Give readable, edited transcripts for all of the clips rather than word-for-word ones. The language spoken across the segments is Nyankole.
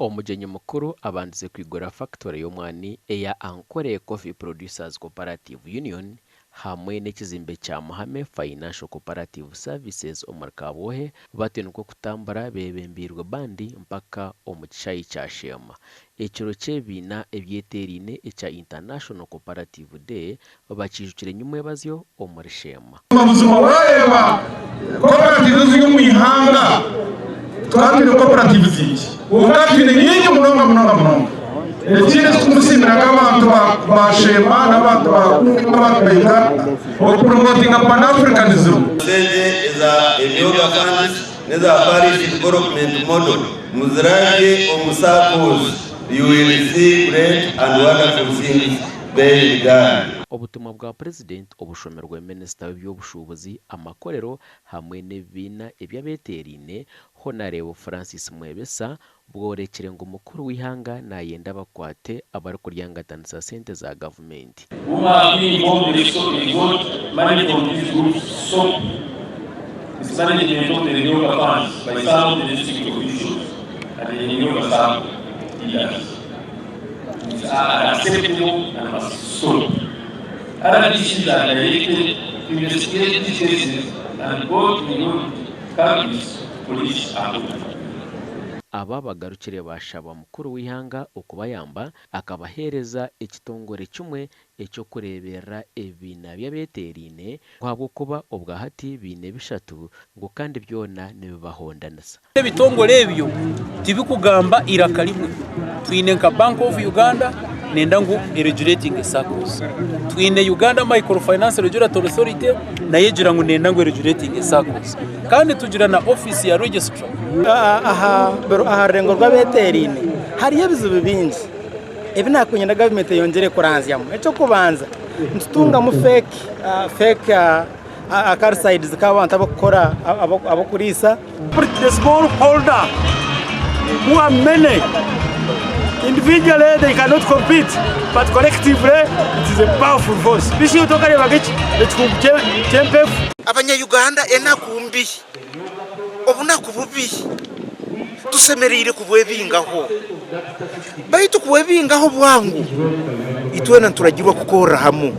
Omugyenyi mukuru abandize kwigura fakitore y'omwani eya Ankole Coffee Producers Cooperative Union hamwe n'ekizimbe kya Muhame Financial Cooperative Services omuri Kabwohe batyo nikwo kutambura beebembeirwe bandi mpaka omu kishaayi kya Sheema. Ekiro ky'ebibiina ebyeteeraine ekya International Cooperative Day bakiijukire nyimwebazyo omuri Sheema. Buzima waareeba cooperatives eziri omu ihanga, tukaba twine cooperatives ingi kwonka twine nyingi munonga munonga munonga. Ekindi eki turikumusiimira nk'abantu ba Sheema n'abantu ba Kungu n'abantu ba Uganda okupromotinga Pan Africanism. Sente eza Emyooga Funds n'eza Parish Development Model muzirabye omu SACCOs, you will see great and wonderful things being done. Obutumwa bwa Purezidenti obushomirwe Minisita w'eby'obushuubuzi, amakorero hamwe n'ebibiina eby'abeteeraine, Honarebo Francis Mwebesa bworekire ngu mukuru w'eihanga nayenda bakwate abarikuryangatanisa sente za gavumenti. Who have been involved in extorting got money from these groups stop mismanagement of the Emyooga funds by some of the district officials and the Emyooga Sacco leaders. It's unacceptable and must stop. RDCs are directed to investigate these cases and report to the counties police accordingly. Aba bagarukire baashaba mukuru w'eihanga okubayamba akabaheereza ekitongore kimwe eky'okureeberera ebibiina by'abeeteeraine ngu ahabw'okuba obwa hati baine bishatu ngu kandi byona nibibahondanisa. Ebitongore ebyo tibikugamba eiraka rimwe. Twine nka Bank of Uganda nenda ngu eregulatinge SACCOs. Twine Uganda Microfinance Regulatory Authority nayo egira ngu nenda ngu eregulatinge SACCOs. Kandi tugira na ofiisi ya Registrar. Aha rurengo rw'abeteeraine hariyo ebizibu bingi ebi naakunyenda gavumenti eyongyere kuranzyamu. Eky'okubanza nitutungamu fake fake acaricides k'abantu ab'okukora ab'okuriisa. The small holder who are many individually they cannot compete but collectively it is a powerful force. Bishi tokareeba ekikungu ky'empefu. Abanya-Uganda enaku mbi, obunaku bubi, tusemereire kubwebingaho. Baitu kubwebingaho bwangu, itwena nituragirwa kukorra hamu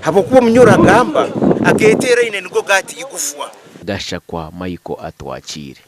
habwokuba omunyoro agamba, Ageteeraine nigo gaata igufwa. Gashakwa Michael Atwakiire.